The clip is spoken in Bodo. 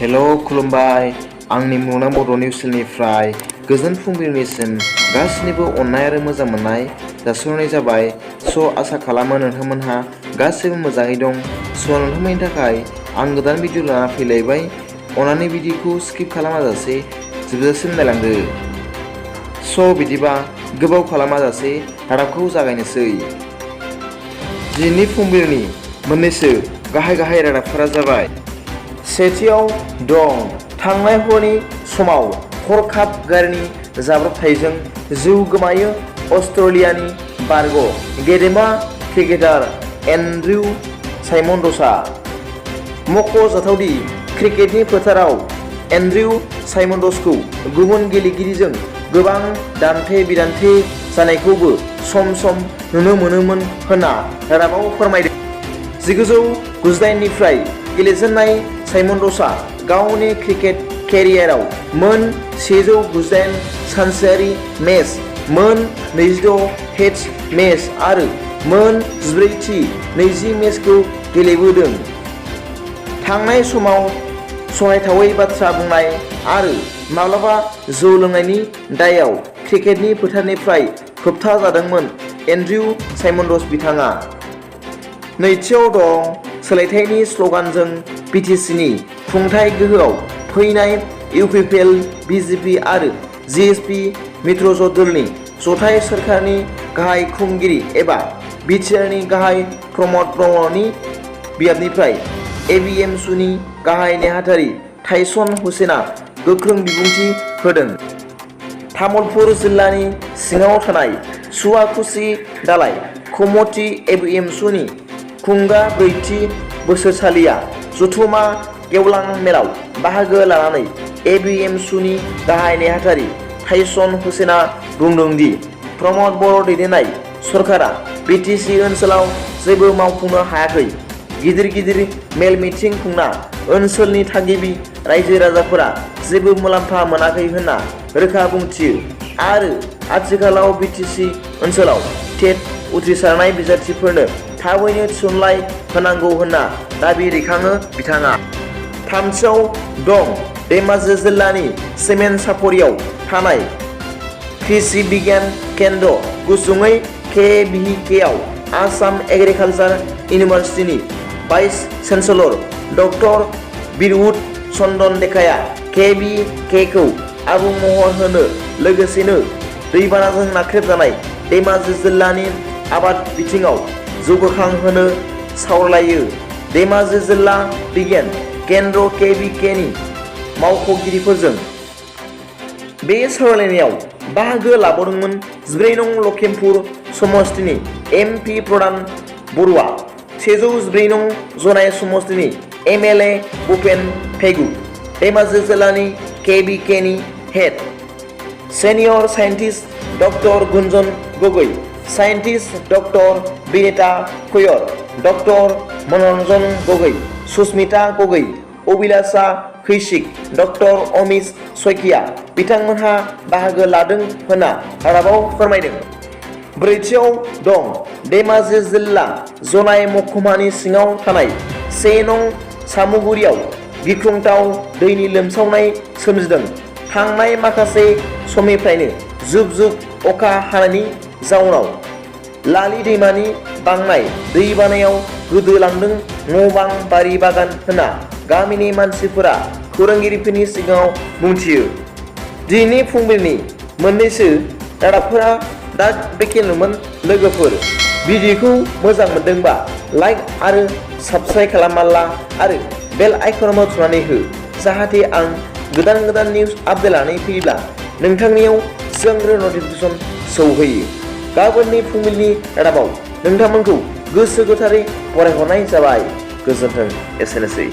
हेलो खुलुमबाय आंनि मुलुगनां बड' निउस चेनेलनिफ्राय गोजोन फुंबिलिनिसिम गासिनिबो अननाय आरो मोजां मोननाय जासिहरनाय जाबाय। आसा खालामो नोंथांमोनहा गासैबो मोजाङै दं। नोंथांमोननि थाखाय आं गोदान भिडिअ लाना फैलायबाय। अन्नानै भिडिअखौ स्किप खालामाजासे जोबजासिम नायलांदो। बिदिबा गोबाव खालामाजासे रादाबखौ जागायनोसै। दिनैनि फुंबिलिनि मोननैसो गाहाय रादाबफोरा जाबाय। सेथियाव दं थांनाय हरनि समाव हरखाब गारिनि जाब्रबथायजों जिउ गोमायो अस्ट्रेलियानि बारग' गेदेमा क्रिकेटार एन्ड्रु साइमन्ड्सआ। मख'जाथावदि क्रिकेटनि फोथाराव एन्ड्रु साइमन्ड्सखौ गुबुन गेलेगिरिजों गोबां दान्थे-बिदान्थे जानायखौबो सम सम नुनो मोनोमोन होनना रादाबाव फोरमायदों। 1998 निफ्राय गेलेजेननाय साइमन्ड्सआ गावनि क्रिकेट केरियाराव मोन 198 सानसेयारि मेच, मोन 26 टेस्ट मेच आरो मोन 14 20 मेचखौ गेलेबोदों। थांनाय समाव सहायथावै बाथ्रा बुंनाय आरो माब्लाबा जौ लोंनायनि दायाव क्रिकेटनि फोथारनिफ्राय होबथाजादोंमोन एन्ड्रु साइमन्ड्स बिथाङा। नैथियाव दं सोलायथायनि स्ल'गानजों बिटिसिनि खुंथाय गोहोआव फैनाय इउपिपिएल, बिजेपि आरो जिएसपि मित्रजोंटदलनि जथाय सोरखारनि गाहाय खुंगिरि एबा बिटिआरनि गाहाय प्रमद ब्रह्मनि बियाबनिफ्राय एबिएमसुनि गाहाय नेहाथारि टाइसन हुसेना गोख्रों बिबुंथि होदों। तामुलपुर जिल्लानि सिङाव थानाय सुवाकुसि दालाइ कमिटि एबिएमसुनि खुंगा 4थि बोसोरसालिया जथुमा गेवलां मेलाव बाहागो लानानै एबिएमसुनि गाहाय नेहाथारि टाइसन हुसेना बुंदों दि प्रमद बर' दैदेननाय सरकारा बिटिसि ओनसोलाव जेबो मावफुंनो हायाखै। गिदिर मेल मिटिं खुंना ओनसोलनि थागिबि रायजो राजाफोरा जेबो मुलाम्फा मोनाखै होनना रोखा बुंथियो आरो आथिखालाव बिटिसि ओनसोलाव टेट उथ्रिसारनाय बिजाथिफोरनो थाबैनो थिसनथाय होनांगौ होनना दाबि दैखाङो बिथाङा। थामथियाव दं धेमाजि जिल्लानि सेमेन्टसापरियाव थानाय कृषि बिगियान केन्द्र गुसुङै KVKआव आसाम एग्रिकालचार इउनिभार्सिटिनि भाइस चेन्सेलर डक्टर बिरउद चन्दन देकाया KVKखौ आबुं महर होनो लोगोसेनो दैबानाजों नाख्रेबजानाय धेमाजि जिल्लानि आबाद बिथिङाव जौगाखां होनो सावरायो। धेमाजि जिल्ला बिगियान केन्द्र KVKनि मावख'गिरिफोरजों बे सावरायनायाव बाहागो लाबावदोंमोन 14 नं लखिमपुर समस्तिनि MP प्रधान बरुवा, 114 नं जनाय समस्तिनि MLA भुपेन पेगु, धेमाजि जिल्लानि KVKनि head senior scientist doctor Gunjan Gogoi, scientist doctor Binita Kayar, doctor Manoranjan Gogoi, Susmita Gogoi, Abhilasha Kaushik, doctor Amit Saikia बिथांमोनहा बाहागो लादों होनना रादाबाव फोरमायदों। ब्रैथियाव दं धेमाजि जिल्ला जनाय महकुमानि सिङाव थानाय 1 नं सामुगुरियाव गिख्रंथाव दैनि लोमसावनाय सोमजिदों। थांनाय माखासे समनिफ्रायनो जुब अखा हानायनि जाउनाव लाली दैमानि बांनाय दैबानायाव गोदोलांदों न'-बां, बारि बागान होनना गामिनि मानसिफोरा खौरांगिरिफोरनि सिगाङाव बुंथियो। दिनैनि फुंबिलिनि मोननैसो रादाबफोरा दा बेखिनिमोन। लोगोफोर, भिडिअखौ मोजां मोनदोंबा लाइक आरो साबस्क्राइब खालामना आरो बेल आइकनआव थुनानै हो, जाहाथे आं गोदान निउस आपडेट लानानै फैयोब्ला नोंथांनियाव सिगांग्रो नटिफिकेसन सौहैयो। गाबोननि फुंबिलिनि रादाबाव नोंथांमोनखौ गोसो गोथारै बरायहरनाय जाबाय। गोजोन्थों। एसेनोसै।